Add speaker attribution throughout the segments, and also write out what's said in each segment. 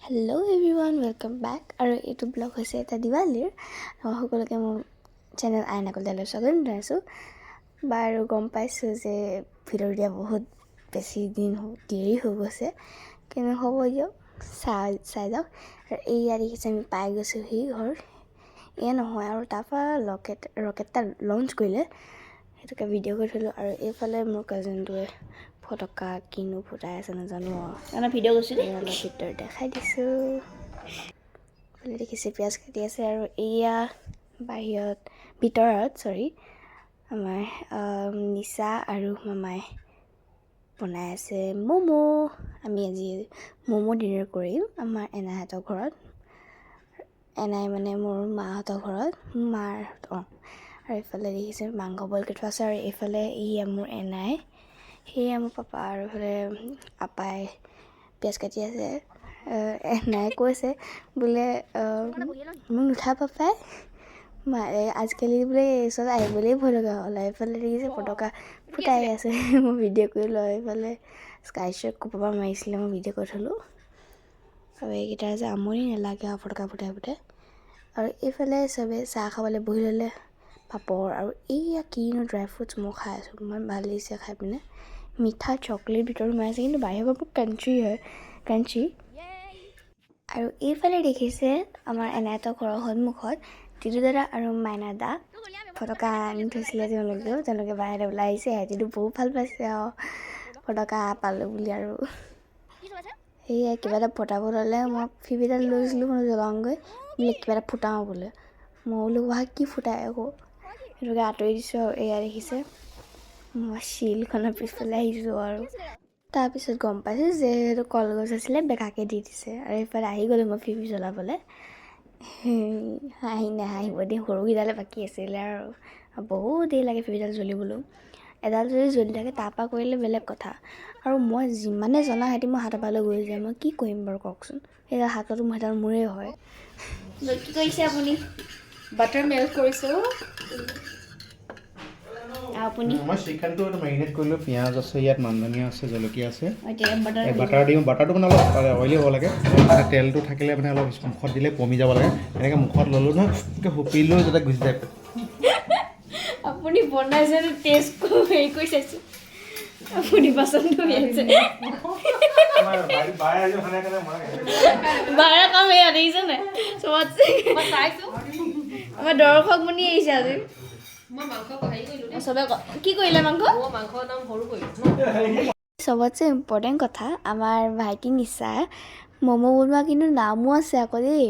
Speaker 1: Hello' everyone, welcome back. আৰু এইটো blog হৈছে এটা দিৱালীৰ। সকলোকে মোৰ চেনেল আইনা কলিতালৈ স্বাগতম জনাইছোঁ। বাৰু, গম পাইছোঁ যে ভিডিঅ' দিয়া বহুত বেছি দিন দেৰি হৈ গৈছে, কিন্তু হ'ব দিয়ক, চাই চাই যাওক। আৰু এইয়া দেখিছে, আমি পাই গৈছোঁহি ঘৰ। এয়া নহয় আৰু তাৰপৰা ৰকেট ৰকেট এটা লঞ্চ কৰিলে, সেইটোকে ভিডিঅ' কৰি থ'লোঁ। আৰু এইফালে মোৰ কাজিনটোৱে ফটকা কিনো ফুটাই আছে নাজানো আৰু।
Speaker 2: ভিডিঅ' কৰিছোঁ দেই।
Speaker 1: অলপ ভিতৰত দেখাই দিছোঁ। এইফালে দেখিছে, পিঁয়াজ কাটি আছে। আৰু এয়া বাহিৰত, ভিতৰত, চৰি, আমাৰ নিচা আৰু মামাই বনাই আছে ম'ম'। আমি আজি ম'ম' ডিনাৰ কৰিম আমাৰ এনাইহঁতৰ ঘৰত। এনাই মানে মোৰ মাহঁতৰ ঘৰত, মাৰ অঁ। আৰু এইফালে দেখিছে, মাংস বইল কৰি থোৱা আছে। আৰু এইফালে এয়া মোৰ এনাই, সেয়া মোৰ পাপা। আৰু এইফালে আপাই পিঁয়াজ কাটি আছে। এনাই কৈছে বোলে, "মোক নুঠা পাপাই মা, আজিকালি বোলে এই ওচৰত আহিবলৈয়ে ভয় লগা হ'ল।" এইফালে দেখিছে, ফটকা ফুটাই আছে, মই ভিডিঅ' কৰি লওঁ। এইফালে স্কাই শ্বট ক'ৰবাৰ পৰা মাৰিছিলে, মই ভিডিঅ' কৰি থ'লোঁ। আৰু এইকেইটা যে আমনি নালাগে আৰু ফটকা ফুটাই ফুটাই। আৰু এইফালে চবে চাহ খাবলৈ বহি ল'লে, পাপৰ আৰু এইয়া কিনো ড্ৰাই ফ্ৰুটছ মই খাই আছোঁ। ইমান ভাল লাগিছে খাই পিনে, মিঠা, চকলেট ভিতৰত সোমাই আছে, কিন্তু বাহিৰৰ পৰা ক্ৰাঞ্চি হয়, ক্ৰাঞ্চি। আৰু এইফালে দেখিছে, আমাৰ এনাইহঁতৰ ঘৰৰ সন্মুখত টিটু দাদা আৰু মাইনা দা ফটকা আনি থৈছিলে। তেওঁলোকে বাহিৰলৈ ওলাই আহিছে। সিহঁতিতো বহুত ভাল পাইছে আৰু ফটকা পালোঁ বুলি। আৰু সেয়াই কিবা এটা ফুটাব ল'লে। মই ফিপিডাল লৈছিলোঁ, মই জ্বলাওঁগৈ বোলে, কিবা এটা ফুটাওঁ বোলে। মই বোলো, ৱাহ, কি ফুটাই আকৌ? সেইটোকে আঁতৰি দিছোঁ। আৰু এয়া দেখিছে, মই শিলখনৰ পিছফালে আহিছোঁ আৰু তাৰপিছত গম পাইছোঁ যে সেইটো কলগছ আছিলে, বেকাকৈ দি দিছে। আৰু এইফালে আহি গ'লোঁ মই ফিফি জ্বলাবলৈ। হাঁহি নাহাঁহিব দেই, সৰুকেইডালে বাকী আছিলে আৰু বহুত দেৰি লাগে ফিফিডাল জ্বলিবলৈও। এডাল যদি জ্বলি থাকে, তাৰপৰা কৰিলে বেলেগ কথা। আৰু মই যিমানে জ্বলাওঁ, সিহঁতি মোৰ হাতৰ পৰা লৈ গৈ যায়। মই কি কৰিম বাৰু কওকচোন? সেইডাল হাততো মোৰ, সেইডাল মোৰে হয়।
Speaker 2: কি কৰিছে আপুনি?
Speaker 3: বাটাৰ মেল্ট কৰিছোঁ।
Speaker 2: আপুনি?
Speaker 4: মই চিকেনটো এইটো মেৰিনেট কৰিলোঁ। পিঁয়াজ আছে ইয়াত, মান ধনিয়া আছে, জলকীয়া আছে।
Speaker 2: এতিয়া বাটাৰ।
Speaker 4: এই বাটাৰ দিওঁ। বাটাৰটো মানে অলপ অইলি হ'ব লাগে, মানে তেলটো থাকিলে মানে অলপ মুখত দিলে পমি যাব লাগে। এনেকৈ মুখত ল'লোঁ নহয়, হুপিলেও যাতে গুচি যায়।
Speaker 2: আপুনি বনাইছে, টেষ্ট হেৰি কৰি চাইছে? আপুনি বাচন ধুই আছে। বাৰে কাম এয়া, দেখিছে নাই? চবতছে
Speaker 3: চাইছোঁ।
Speaker 2: আমাৰ দৰ্শক মুনি আহিছে আজি।
Speaker 3: মই মাংস হেৰি কৰিলোঁ দেই।
Speaker 2: চবে কি কৰিলে মাংস?
Speaker 3: মই মাংস একদম সৰু কৰিলোঁ।
Speaker 1: চবতছে ইম্পৰ্টেণ্ট কথা, আমাৰ ভাইটি নিচা ম'ম' বনোৱা কিন্তু নামো আছে আকৌ দেই।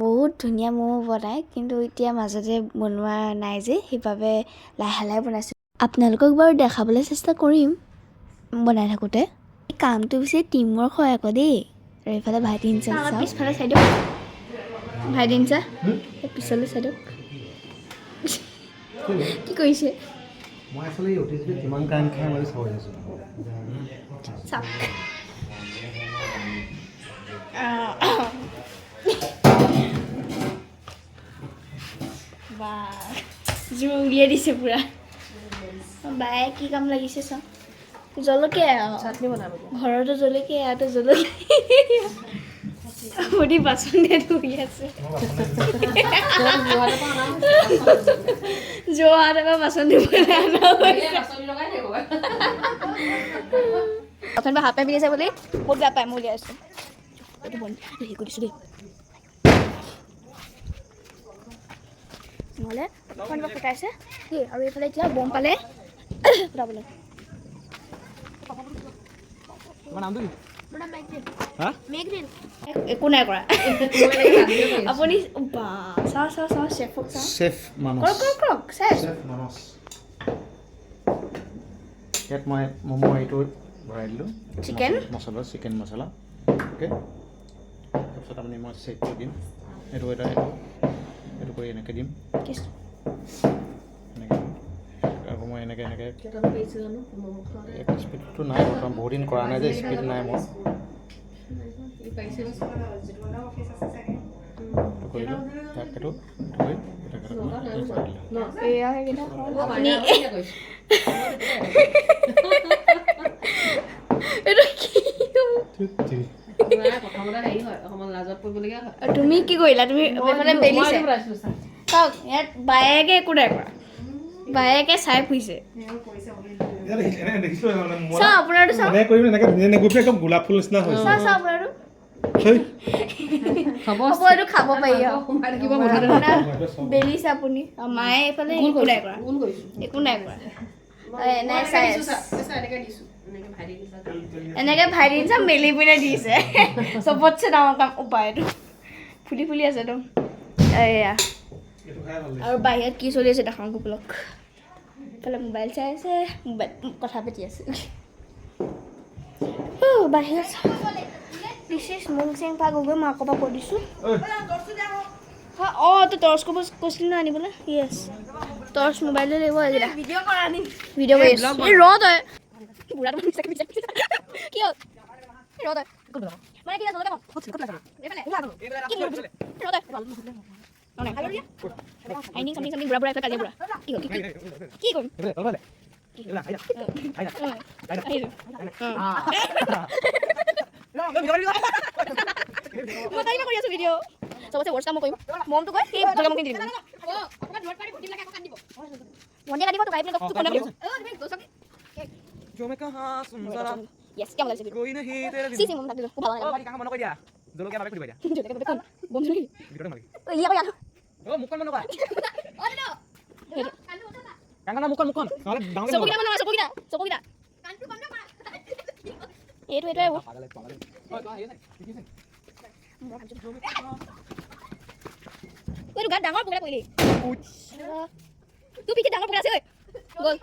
Speaker 1: বহুত ধুনীয়া ম'ম' বনায়। কিন্তু এতিয়া মাজতে বনোৱা নাই যে, সেইবাবে লাহে লাহে বনাইছোঁ। আপোনালোকক বাৰু দেখাবলৈ চেষ্টা কৰিম বনাই থাকোঁতে। এই কামটো পিছে টিম ৱৰ্ক হয় আকৌ দেই। আৰু এইফালে ভাইটি নিচা
Speaker 2: অলপ
Speaker 1: চাওক।
Speaker 2: পিছফালে চাই দিয়ক ভাইটি নিচা, এই পিছলৈ চাই দিয়ক, কি কৰিছে?
Speaker 4: মই আচলতে এই অতিথিটো কিমান কাৰেণ্ট খাই মই চাব বিচাৰিছোঁ।
Speaker 2: চাওক। বা, জোৰ উলিয়াই দিছে পূৰা। বায়ে কি কাম লাগিছে চাওঁ। জলকীয়া।
Speaker 3: চাটনি বনাম এতিয়া।
Speaker 2: ঘৰতো জলকীয়া, ইয়াতো জলকীয়া। আপুনি বাচন দিয়ে ধুই আছে।
Speaker 3: যোৰহাটৰ পৰা অনা হৈছে।
Speaker 2: যোৰহাটৰ পৰা বাচন ধুবলৈ অনা হৈছে।
Speaker 3: বাচন লগাই থাকিব।
Speaker 2: অথনিৰ পৰা হাফ পেণ্ট পিন্ধিছে বুলি বহুত বেয়া পায়। মই উলিয়াই আছোঁ। এইটো বন্ধ হেৰি কৰি দিছোঁ দেই, নহ'লে অথনিৰ পৰা ফুটাইছে দেই। আৰু এইফালে এতিয়া বম পালে ফুটাবলৈ।
Speaker 4: তোমাৰ নামটো কি? হা?
Speaker 2: একো নাই কৰা আপুনি। বা, চাওঁ চাওঁ চাওঁ, চেফক চাওঁ।
Speaker 4: চেফ মানস।
Speaker 2: কৰক কৰক কৰক, চাই আছোঁ।
Speaker 4: চেফ মানস। ইয়াত মই ম'ম' এইটো ভৰাই দিলোঁ।
Speaker 2: চিকেন?
Speaker 4: মছলা, চিকেন মছলা। অ'কে, তাৰপিছত আপুনি মই চেকটো দিম। এইটো এটা, এইটো এইটো কৰি এনেকৈ দিম। এনেকৈ দিম। আকৌ মই এনেকৈ এনেকৈ।
Speaker 3: কেইটাত পাৰিছে জানো ম'ম' খাওঁতে?
Speaker 4: স্পীডটো নাই বৰ্তমান, বহুত দিন কৰা নাই যে, স্পীড নাই মোৰ।
Speaker 3: ই পাৰিছে।
Speaker 4: এইটো কৰিলোঁ, তাক এইটো এইটো কৰি এইটো এইটো ভৰাই দিলোঁ।
Speaker 3: ন?
Speaker 2: এয়া সেইকেইটা
Speaker 3: আপুনি
Speaker 2: আপুনি এইটো কি?
Speaker 4: ঠিক ঠিক।
Speaker 3: প্ৰথমতে হেৰি হয়।
Speaker 2: কি কৰিলা? তুমি এইফালে বেলিছে। চাওক, ইয়াত বায়েকে একো নাই কৰা, বায়েকে চাই ফুৰিছে। চাওঁ আপোনাৰটো, চাওঁ।
Speaker 4: এনেকৈ কৰিম, এনেকৈ ধুনীয়া গৈ পেলাই একদম গোলাপ ফুল নিচিনা হৈছে।
Speaker 2: চাওঁ, চাওঁ আপোনাৰটো।
Speaker 4: হেই,
Speaker 3: হ'ব।
Speaker 2: হ'ব, এইটো খাব পাৰি আৰু।
Speaker 3: সোমাই থাকিব মুঠতে।
Speaker 2: আপোনাৰ বেলিছে আপুনি আৰু মায়ে এইফালে একো নাই কৰা।
Speaker 3: গোল কৰিছো।
Speaker 2: একো নাই কৰা, এনে চাই আছে।
Speaker 3: এনেকে দিছো, এনেকে ভাজি দিছা।
Speaker 2: এনেকে ভাইটি নিচিনা মেলি পিনে দিছে। চবতছে ডাঙৰ কাম উপায়। এইটো ফুলি ফুলি আছে একদম। এয়া।
Speaker 4: এইটো খাই ভাল লাগিছে।
Speaker 2: আৰু বাহিৰত কি চলি আছে দেখাওঁ ব'লক। ইফালে মোবাইল চাই আছে, মোবাইল কথা পাতি আছে। অ' বাহিৰত বিশেষ মুং চেং পাক গৈ মই আকৌ পৰা কৈ দিছোঁ।
Speaker 4: ঐ,
Speaker 2: অঁ, তই টৰ্চ কৰিব কৈছিলি ন আনিবলৈ? য়েছ, টৰ্চ মোবাইলে লাগিব। এইকেইটা ভিডিঅ' কৰা, ভিডিঅ' কৰি আছোঁ। এই ৰ তই, বুঢ়াটো মিছাকে মিছাকে কি হ'ল? এই ৰ তই, মানে কি আছে? এইফালে কি মোৰ? ৰ তই, আইনিং চামথিং চামথিং। বুঢ়া বুঢ়া এইফালে কাজিয়া। বুঢ়া কি হ'ল? কি কি কৰিম? আহিছোঁ। মই তাইবা কৰি আছোঁ ভিডিঅ'। চবতছে ৱৰ্ষ্ট কাম মই কৰিম। মমটো কয় সেই জলকীয়া মোক দিম। ভণ্টিয়ে কাটিব, তোক আহি পেলাই তোক কোনে কাটিব?
Speaker 5: जो मैं कहाँ सुन जरा
Speaker 2: য়েছ, কেমন লাগিছে?
Speaker 5: कोई नहीं तेरे
Speaker 2: চি চি মম থাকিলো খুব ভাল
Speaker 5: অ বাকী কাম বন্ধ কৰি দিয়া। জলকীয়া বাবে খুলিব দিয়া।
Speaker 2: লাগে। কোন বম নেকি?
Speaker 5: ভিতৰতে মাৰি।
Speaker 2: ই আকৌ ইয়াত।
Speaker 5: অ, মুখখন বন্ধ কৰা। কাংকানা, মুখখন, মুখখন
Speaker 4: নহ'লে ডাঙৰকে
Speaker 2: চকুকেইটা বন্ধ কৰা, চকুকেইটা, চকুকেইটা। এইটো এইটোৱে হ'ব।
Speaker 5: পাগলে পাগলে। অ, তোমাৰ হেৰি আছে, কি আছে?
Speaker 2: মই ভাবিছোঁ এইটো গাত ডাঙৰ পোক এটা পৰিলেই। তোৰ পিঠিত ডাঙৰ পোক আছে ঐ, গ'ল।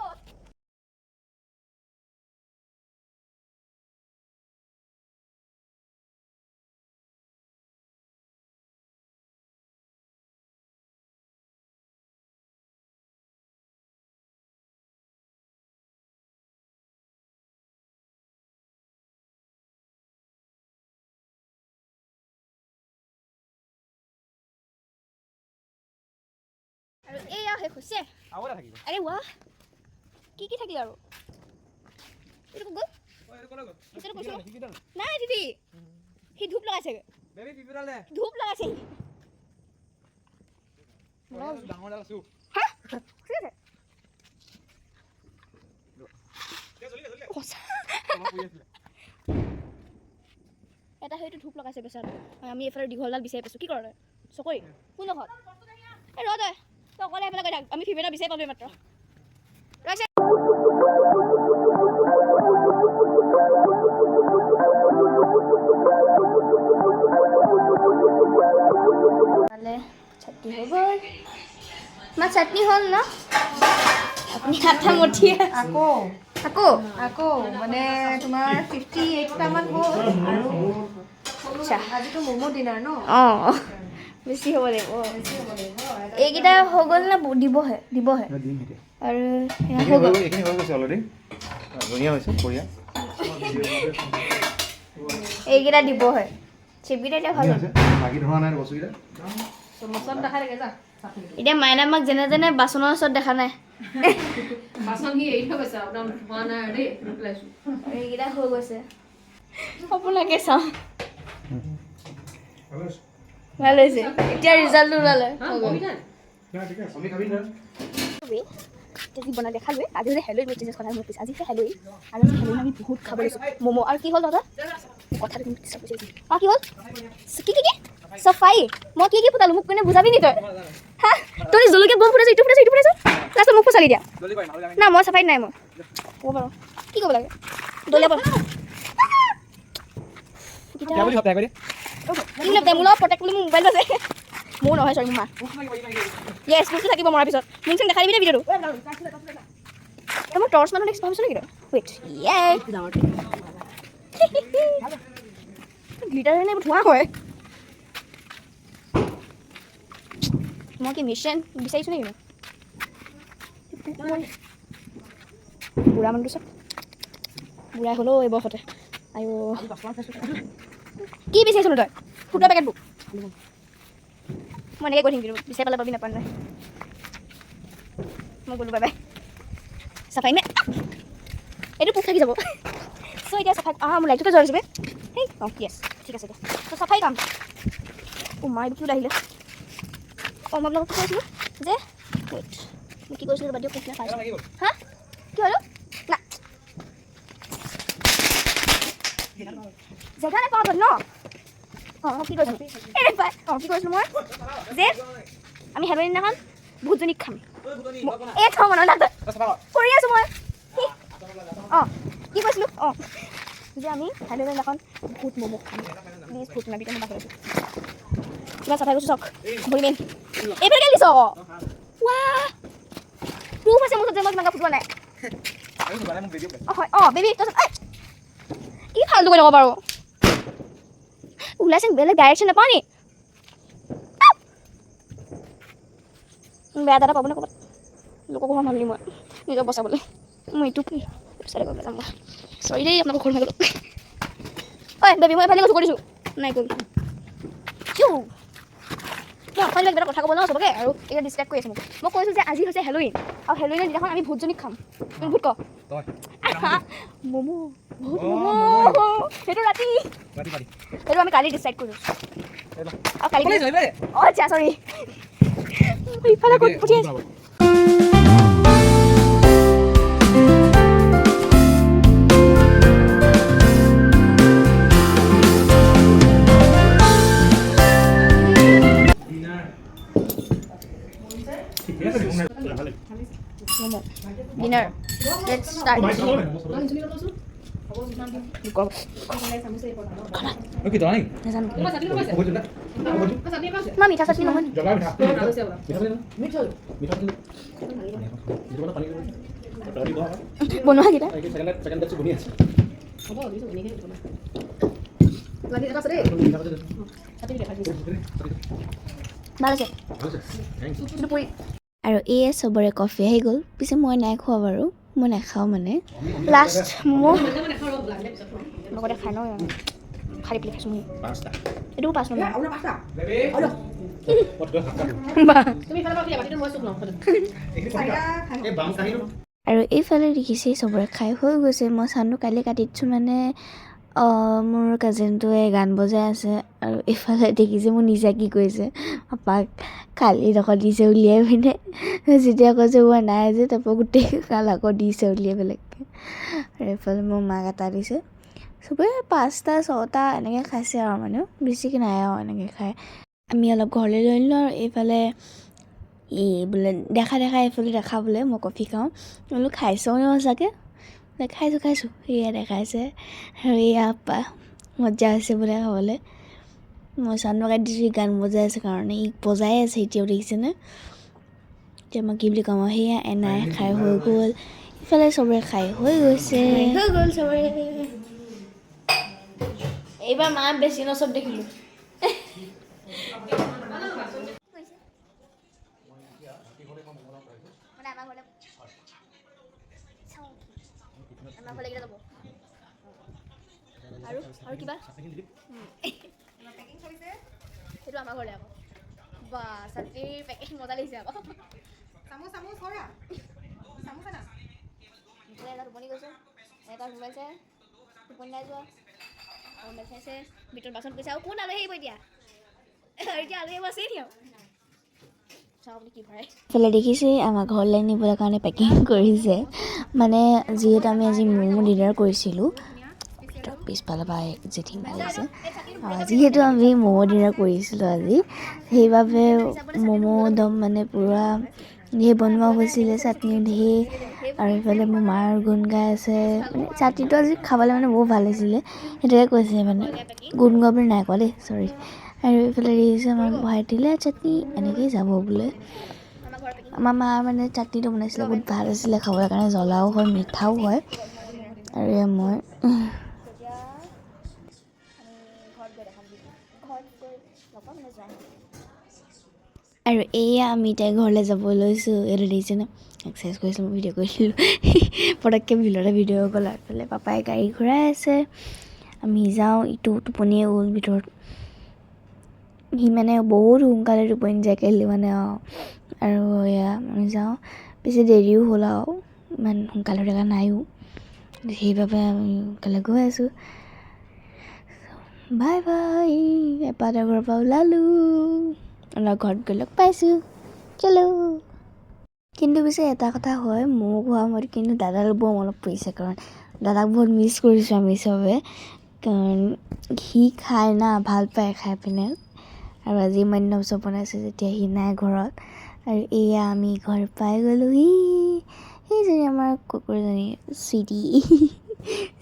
Speaker 2: আৰু এয়া শেষ হৈছে।
Speaker 5: আৰু এটা থাকিব।
Speaker 2: আৰে ৱাহ, কি কি থাকিল আৰু? এইটো ক'ত গ'ল?
Speaker 5: অ, এইটো ক'লৈ গ'ল?
Speaker 2: সেইটো কৈছোঁ।
Speaker 5: ফিফিডাল।
Speaker 2: নাই দিদি, সি ধূপ লগাইছে।
Speaker 5: বেবী, ফিফিডাল দে।
Speaker 2: ধূপ লগাইছে সি।
Speaker 5: ডাঙৰ ডাল আছো।
Speaker 2: হা, ঠিক আছে। সঁচা। এটা সেইটো ধূপ লগাইছে বেচাৰাটো আৰু আমি এইফালে দীঘলডাল বিচাৰি পাইছোঁ। কি কৰ তই? চকৰি কোনডোখৰত? এই ৰ তই, তই অকলে সেইফালে গৈ থাক। আমি ফিমেল বিচাৰি পালোঁৱে মাত্ৰ। ৰৈছে। চাটনি হৈ গ'ল মা, চাটনি হ'ল ন? আপুনি আঠা মুঠি।
Speaker 3: আকৌ।
Speaker 2: আকৌ।
Speaker 3: আকৌ মানে তোমাৰ 58টামান হ'ল আৰু।
Speaker 2: আচ্ছা।
Speaker 3: আজিতো ম'ম' ডিনাৰ ন?
Speaker 2: অঁ, বেছি হ'ব লাগিব। এইকেইটা হৈ গ'ল নে দিবহে? দিবহে।
Speaker 4: দিম এতিয়া।
Speaker 2: আৰু সেয়া
Speaker 4: এইখিনি
Speaker 2: হৈ গ'ল।
Speaker 4: হৈ গ'ল, এইখিনি হৈ গৈছে অলৰেডি। ধুনীয়া হৈছে, বঢ়িয়া।
Speaker 2: এইকেইটা দিবহে। চিপকেইটা এতিয়া ভাল
Speaker 4: ধুনীয়া
Speaker 2: হ'ল।
Speaker 4: হৈছে, লাগি ধৰা নাই বস্তুকেইটা।
Speaker 3: মচলা দেখাই লাগে যা চাটনিটো।
Speaker 2: এতিয়া মাইনা আমাক যেনে তেনে বাচনৰ ওচৰত দেখা নাই।
Speaker 3: বাচন সি এৰি থৈ গৈছে, আপোনাৰ ধোৱা নাই আৰু দেই, ধুই পেলাইছো।
Speaker 2: আৰু এইকেইটা হৈ গৈছে। আপোনাকে চাওঁ। ভাল হৈছে। এতিয়া ৰিজাল্টটো ওলালে।
Speaker 3: হা, কমিঠা নি?
Speaker 4: আমি খাবি না?
Speaker 2: এতিয়া যি বনাই দেখালোৱে। আজি যে হেল'ইন মোৰ কথা মোৰ পিছে আজি যে হেল'ইন আৰু আজি হেল'ইন আমি বহুত খাব লৈছোঁ ম'ম'। আৰু কি হ'ল তহঁতৰ? কথাটো কিন্তু ডিষ্টাৰ্ব কৰিছে। অঁ, কি হ'ল? কি কি কি চাফাই মই কি কি ফুটালো মোক কোনে বুজাবি নি তই? হা, তই জলকীয়া বম ফুটাইছ, ইটো ফুটাইছ, ইটো ফুটাইছ, লাষ্টত মোক ফচালি। দিয়া না, মই চাফাইত নাই। মই ক'ব পাৰোঁ কি ক'ব লাগে। দলীয়া পাৰোঁ।
Speaker 5: বুলি সপ্তাহ কৰি।
Speaker 2: কি বোলে মোৰ লগত প্ৰটেক্ট বুলি মোৰ মোবাইলটো আছে। মোৰ নহয়, চৰি, মোৰ মা। য়েছ, মোৰটো থাকিব মৰাৰ পিছত। মোক চোন দেখাই দিবি দেই ভিডিঅ'টো। মই টৰ্চ মানুহ দেখিছোঁ ভাবিছোঁ নেকি তই? ৱেইট, ইয়ে গ্লিটাৰ নে ধোঁৱা হয়। মই কি মিছন বিচাৰিছোঁ নেকি? মই বুঢ়া মানুহটো চব বুঢ়াই হ'লেও এই বয়সতে। আইঅ, কি বিচাৰিছ তই? ফুটৰ পেকেটবোৰ মই এনেকৈ গৈ থাকিম, কিন্তু বিচাৰি পালে পাবি, নাপাওঁ নাই। মই গ'লোঁ, বাই বাই। চাফাই মে এইটো পোক থাকি যাব। চ' এতিয়া চাফাই। অঁ, মোৰ লাইটটোকে জ্বলিছে বে। সেই, অঁ, য়েছ, ঠিক আছে দিয়া। ত' চাফাই কাম। অ' মা, এইটো কি আহিলে? অঁ, মই আপোনালোকক কি কৈছিলোঁ যে, ৱেইট, মই কি কৈছিলোঁ? বাদ দিয়ক, কৈছিলে পাইছোঁ। হা, কি হ'ল না? জেগা নাপাওঁ ন। অঁ, মই কি কৈছিলোঁ? এই পাই। অঁ, কি কৈছিলোঁ মই যে আমি হেল'ইন দিনাখন ভূতজনীক খাম। এই থওঁ, মনত কৰি আছোঁ মই। অঁ, কি কৈছিলোঁ? অঁ, যে আমি হেল'ইন দিনাখন ভূত ম'ম' খাম। প্লিজ ভূত নাবি। মই বাহিৰত আছোঁ, কিমান চাফাই কৰিছোঁ চাওক। ভৰি মেইন এইফালে কেলৈ দিছ আকৌ? ৱা, প্ৰুফ আছে মোৰ ওচৰত যে মই কিমান ফুটোৱা নাই। অঁ হয়, অঁ বেবী, তই কি ফাল্টু কৰি থাক বাৰু? ওলাইছে, বেলেগ ডাইৰেকশ্যন নাপাওঁ নি? বেয়া এটা পাব নে ক'ৰবাত? লোকৰ ঘৰ ভাবিলি মই নিজক বচাবলৈ মই এইটো কি চাইডে গৈ যাম। মই চৰি দেই, আপোনালোকৰ ঘৰ সোমাই গ'লোঁ। ঐ বেবী, মই এইফালে গৈছোঁ, কৰি দিছোঁ নাই গ'ল। কিয় মই অকণ কিবা এটা কথা ক'ব ন চবকে আৰু এতিয়া ডিষ্ট্ৰেক্ট কৰি আছে মোক। মই কৈছোঁ যে আজি হৈছে হেল'ইন আৰু হেল'ইনৰ দিনাখন আমি ভূতজনীক খাম। তুমি ভূত ক ম'ম' ভূত ম'ম'। সেইটো ৰাতি, সেইটো আমি কালি ডিচাইড কৰিছোঁ আৰু কালি। অঁ, আচ্ছা, চৰি, ইফালে ক'ত পঠিয়াইছে? Dinner, let's start. নাজানো। মা, মিঠা চাটনি নহয়? বনোৱা কেইটা। ভাল আছে পুৰি।
Speaker 1: আৰু এয়া চবৰে কফি আহি গ'ল। পিছে মই নাই খোৱা বাৰু, মই নাখাওঁ মানে।
Speaker 2: লাষ্ট ম'ম' লগতে খাই ন, খালি পেলাই খাইছোঁ মই। এইটো 5 নম্বৰ।
Speaker 1: আৰু এইফালে দেখিছে চবৰে খাই হৈ গৈছে। মই চাউণ্ডটো কালি কাটি দিছোঁ, মানে মোৰ কাজিনটোৱে গান বজাই আছে। আৰু এইফালে দেখিছে মোৰ নিজা কি কৰিছে, পাপাক খালী ডোখৰ দিছে উলিয়াই পিনে। যেতিয়া কৈছে মই নাই যে, তাৰপৰা গোটেই খাল আকৌ দিছে উলিয়াই বেলেগকৈ। আৰু এইফালে মোৰ মাক এটা দিছে। চবেই 5টা 6টা এনেকৈ খাইছে আৰু মানে বেছিকৈ নাই আৰু এনেকৈ খাই আমি অলপ ঘৰলৈ লৈ আনিলোঁ। আৰু এইফালে ই বোলে দেখা দেখা, এইফালে দেখা বোলে মই কফি খাওঁ। বোলো খাইছ নে সঁচাকৈ? বোলে খাইছোঁ খাইছোঁ। সেয়া দেখাইছে আৰু এয়া পা মজা হৈছে বোলে খাবলৈ। মই চাউণ্ড লগাই দিছোঁ, সি গান বজাই আছে কাৰণে ই বজাই আছে এতিয়াও, দেখিছেনে? এতিয়া মই কি বুলি ক'ম আৰু। সেয়া এনাই খাই হৈ গ'ল, ইফালে চবৰে খাই হৈ গৈছে।
Speaker 2: হৈ গ'ল চবৰে। এইবাৰ মা বেছি ন, চব দেখিলোঁ। মানে আমাৰ ঘৰলৈ চাওঁ, আমাৰ ঘৰলৈ কেতিয়া যাব? আৰু কিবা সেইটো আমাৰ ঘৰলৈ আকৌ বা চাটনিৰ পেকেট মজা লাগিছে আকৌ। এটা টোপনি গৈছে, এটা মোবাইল চাই টোপনি নাই যোৱা, মোবাইল চাইছে, ভিতৰত বাচন কৰিছে। আৰু কোন আলহী আহিব এতিয়া? আৰু এতিয়া আলহী আহিব আছেই নি? আৰু চাওঁ আপুনি কি ভৰাই।
Speaker 1: এইফালে দেখিছে আমাৰ ঘৰলৈ নিবলৈ কাৰণে পেকিং কৰিছে। মানে যিহেতু আমি আজি ম'ম' ডিনাৰ কৰিছিলোঁ, ভিতৰত পিছফালৰ পৰা জেঠী মাৰিছে। যিহেতু আমি ম'ম' ডিনাৰ কৰিছিলোঁ আজি, সেইবাবে ম'ম' একদম মানে পূৰা ধেৰ বনোৱা হৈছিলে, চাটনি ধেৰ। আৰু এইফালে মোৰ মাৰ গুণ গাই আছে। মানে চাটনিটো আজি খাবলৈ মানে বহুত ভাল লাগিছিলে, সেইটোকে কৈছে। মানে গুণ গোৱা বুলি নাই কোৱা দেই, চৰি। আৰু এইফালে দেখিছে আমাক বহাই দিলে চাটনি, এনেকেই যাব বোলে। আমাৰ মা মানে চাটনিটো বনাইছিলে, বহুত ভাল আছিলে খাবলৈ কাৰণে, জ্বলাও হয়, মিঠাও হয়। আৰু এয়া মই
Speaker 2: এতিয়া আমি ঘৰত গৈ দেখাম, ঘৰত গৈ লগ পাম মানে যোৱাই নাই।
Speaker 1: আৰু এয়া আমি এতিয়া ঘৰলৈ যাব লৈছোঁ। এইটো দেখিছেনে? এক্সাৰচাইজ কৰিছিলোঁ, মই ভিডিঅ' কৰিছিলোঁ পটককৈ, ভিতৰতে ভিডিঅ' গ'ল। আৰু এইফালে পাপাই গাড়ী ঘূৰাই আছে, আমি যাওঁ। ইটো টোপনিয়ে গ'ল ভিতৰত। সি মানে বহুত সোনকালে টোপনি যায় কালি মানে আৰু। আৰু এয়া আমি যাওঁ, বেছি দেৰিও হ'ল আৰু ইমান সোনকালে হৈ থকা নাইও, সেইবাবে আমি সোনকালে গৈ আছোঁ। Bye bye. এপাতৰ ঘৰৰ পৰা ওলালোঁ, অলপ ঘৰত গৈ লগ পাইছোঁ, চলো। কিন্তু পিছে এটা কথা হয়, ম'ম' খোৱা সময়ত কিন্তু দাদালৈ বৰ মনত পৰিছে, কাৰণ দাদাক বহুত মিছ কৰিছোঁ আমি চবে, কাৰণ সি খায় না, ভাল পায় খাই পিনে। আৰু আজি ইমান দিনৰ পিছত বনাইছোঁ যেতিয়া সি নাই ঘৰত। আৰু এয়া আমি ঘৰ পাই গ'লোহি। সেইজনী আমাৰ কুকুৰজনী চুইটি,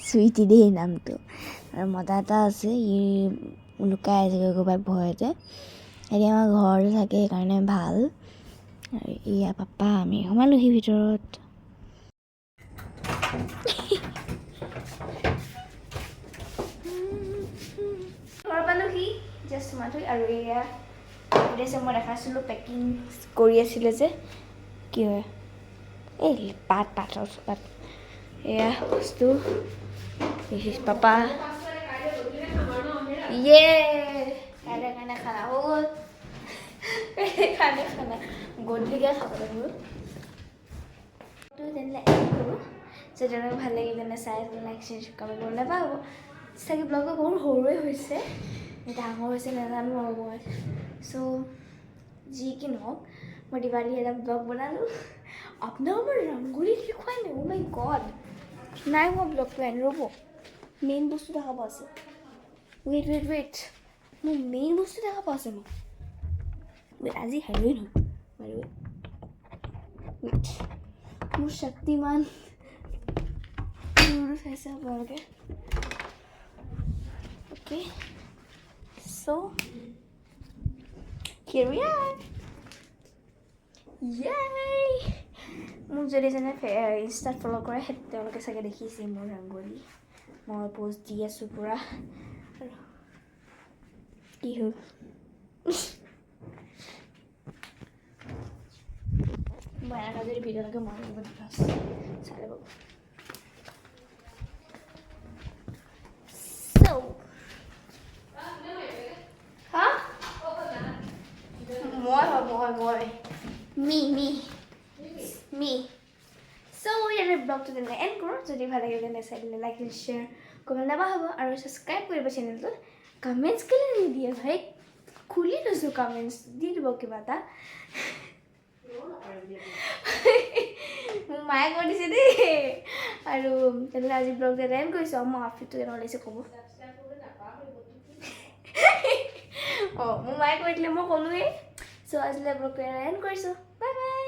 Speaker 1: চুইটি দেই নামটো। আৰু মতা এটা আছে, ই লুকাই আছেগৈ ক'ৰবাত ভয়তে। এতিয়া আমাৰ ঘৰতে থাকে, সেইকাৰণে ভাল। আৰু এয়া পাপা, আমি সোমালোহি ভিতৰত। ঘৰ পালোহি জাষ্ট সোমালোহি। আৰু এয়া সুধিছে, মই দেখাইছিলোঁ পেকিং কৰি আছিলে যে, কি হয় এই পাত পাতৰ পাত, এয়া বস্তু পাপা। ইয়ে, কাইলৈ কাৰণে খানা হৈ গ'ল। কাইলৈ খানা গধূলিকৈ খাব লাগিব। তো তেনেহ'লে এণ্ড কৰোঁ। যদি তেওঁলোকে ভাল লাগিল তেনে চাই লাইক, শ্বেয়াৰ, কমেণ্ট কৰিব নাপাহৰিব। চাগে ব্লগটো বহুত সৰুৱে হৈছে, ডাঙৰ হৈছে নাজানো আৰু মই। চ' যি কি নহওক, মই দিৱালী এটা ব্লগ বনালোঁ। আপোনাৰ মোৰ ৰংগোলী দেখুৱাই নাই। অ' মাই গড, নাই মই ব্লগটো এণ্ড, ৰ'ব, মেইন বস্তু দেখাব আছে। ৱেইট ৱেইট ৱেইট, মোৰ মেইন বস্তু দেখাব আছে মোক। ৱেইট, আজি হেলোইন হয়। ৱেইট, মোৰ শক্তিমান চাইছে আপোনালোকে? Okay, so here we are. Yay! মোক যদি যেনে ইনষ্টাত ফ'ল' কৰে, সেই তেওঁলোকে চাগে দেখিছে মোৰ ৰংগোলী। মই প'ষ্ট দি আছোঁ পূৰা। আৰু কি হ'ল? মই এনেকুৱা যদি ভিডিঅ' লাগে, মই চাই ল'ব। চ' হা, মই হয় মই মই মি মি মি। চ' ইয়াতে ব্লগটো তেনে এণ্ড কৰোঁ। যদি ভাল লাগে তেনে চাই দিলে লাইক, শ্বেয়াৰ কৰিব নাপাহৰিব আৰু ছাবস্ক্ৰাইব কৰিব চেনেলটোত। কমেণ্টছ কেলৈ নিদিয়ে ভাই? খুলি লৈছোঁ, কমেণ্টছ দি দিব কিবা এটা। মোক মায়ে কৈ দিছে দেই। আৰু তেনেহ'লে আজি ব্লগটো এণ্ড কৰিছোঁ। আৰু মোৰ আউটফিটটো কেনেকুৱা লাগিছে ক'ব। অঁ, মোৰ মায়ে কৈ দিলে, মই ক'লোৱেই। চ' আজিলৈ ব্লগটো এণ্ড কৰিছোঁ। Bye bye.